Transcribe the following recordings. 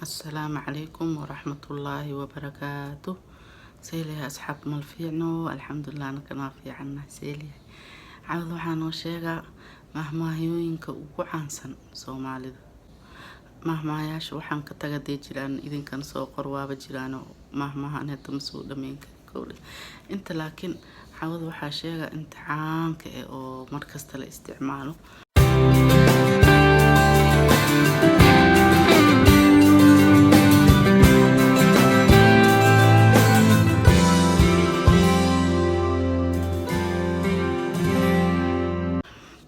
Asalaamu calaykum waraxmatullaahi wabarakaatu. Seeliyahay asxaab? Mal fiicno? Alxamdulilah, anakana waa fiicannahay. Seeliyahay cawd? Waxaa noo sheegaa mahmaahyooyinka ugu caansan Soomaalida. Mahmaahayaasha waxaan ka taga dee jiraan, idinkana soo qor. Waaba jiraano mahmahan hadda ma soo dhameyn kari kowle inta, laakiin cawad waxaa sheegaa inta caanka eh oo markasta la isticmaalo.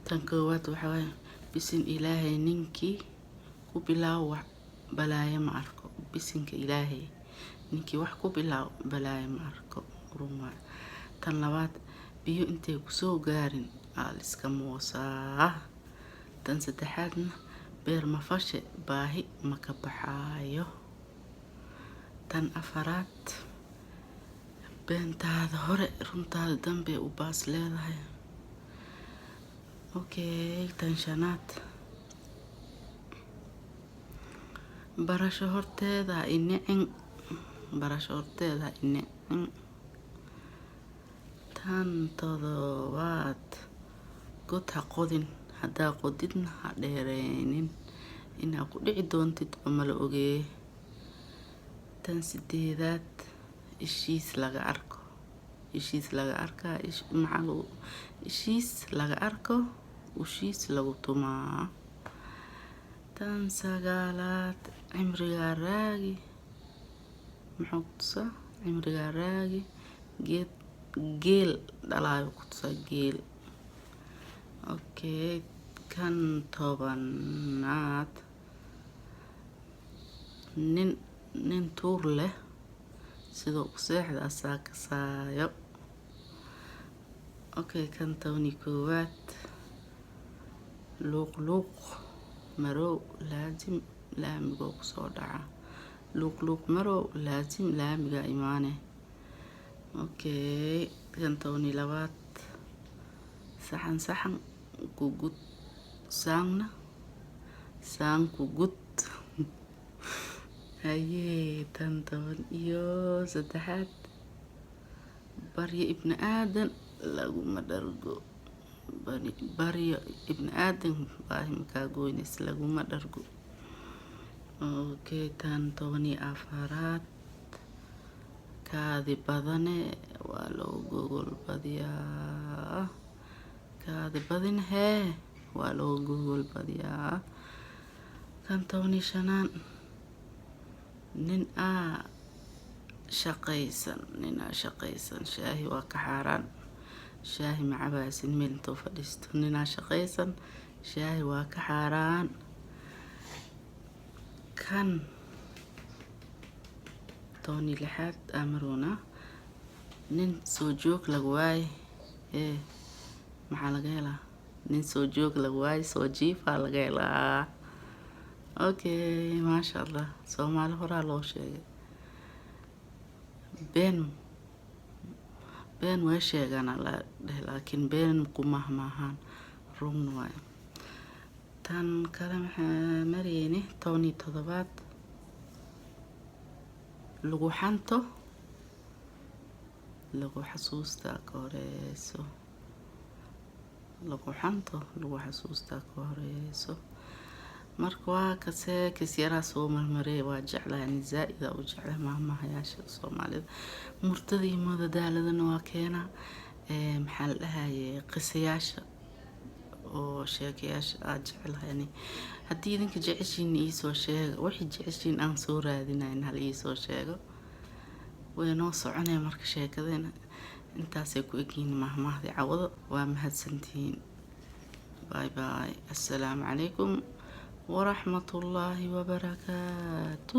Tan koowaad waxaa waaye: "Bisin Ilaahay ninkii ku bilaawo wax balaayo ma arko." Bisinka Ilaahay ninkii wax ku bilaawo balaayo ma arko, run waay. Tan labaad: "Biyo intay kusoo gaarin aa la iska moosaa." Tan saddexaadna: "Beer mafashe baahi ma ka baxaayo." Tan afaraad: "Beentaada hore runtaada dambe u baas leedahay." Okay, tan shanaad: "Barasho horteeda ha inicin, barasho horteeda ha inicin." Tan todobaad: "God ha qodin, haddaa qodidna ha dheereynin, inaa ku dhici doontid mala ogee." Tan sideedaad: "Ishiis laga arko, ishiis laga arkaa, maxaa lagu, ishiis laga arko ushiis lagu tumaa." Tan sagaalaad: "Cimrigaa raagi." Muxuu ku tusaa? "Cimrigaa raagi geed geel dhalaayo," ku tusaa geel. Okay, kan 10aad: Nin tuur leh sidoo u seexda asaa kasaayo." Okay, kan 11aad: "Luuq luuq marow laazim laamigoo kusoo dhaca." Luuq luuq marow laazim laamiga imaane. Okay, kan 12aad: "Saxan saxan ku gud, saangna saang ku gud." Hayee, tan 13aad: "Baryo ibni aadan laguma dhargo." Baryo ibni aadan baahi makaa goyneys, laguma dhargo. Okay, tan 14aad: "Kaadi badane waa loo gogol badiyaa." Kaadi badin hee waa loo gogol badiyaa. Kan 15aad: "Nin aa shaqaysan, nin aa shaqaysan shaahi waa ka xaaraan." Shaahi ma cabaysin meel intoo fadhiisto. Nin aa shaqaysan shaahi waa ka xaaraan. Kan 16aad aamaruna: "Nin soo joog lagu waaye ee maxaa laga helaa? Nin soo joog lagu waaye soo jiifaa laga helaa." Okay, maasha Allah, Soomaali horaa loo sheegay. Been been way sheegaan la dheh, laakiin been kumahmaahaan, run waaye. Tan kale maxaa mareyne? 17aad: "Lagu xanto lagu xasuustaa ka horeyso, lagu xanto lagu xasuustaa ka horeyso." Marka waa kasee kas yaraa soo marmarey. Waa jeclahay ani, zaa-id aa u jeclahay mahmahayaasha Soomaalida. Murtada iyo madadaaladana waa keenaa. Maxaa la dhahaye, qisayaasha oo sheekayaasha aad jeclahay ani. Haddii idinka jeceshiin iisoo sheega, wixii jeceshiin aan soo raadinayn hal iisoo sheego, way noo soconaya. Marka sheekadeena intaasay ku egyihiin mahmahdii cawado. Waa mahadsantihiin. Bye bye. Assalaamu calaykum waraxmatullaahi wabarakaatu.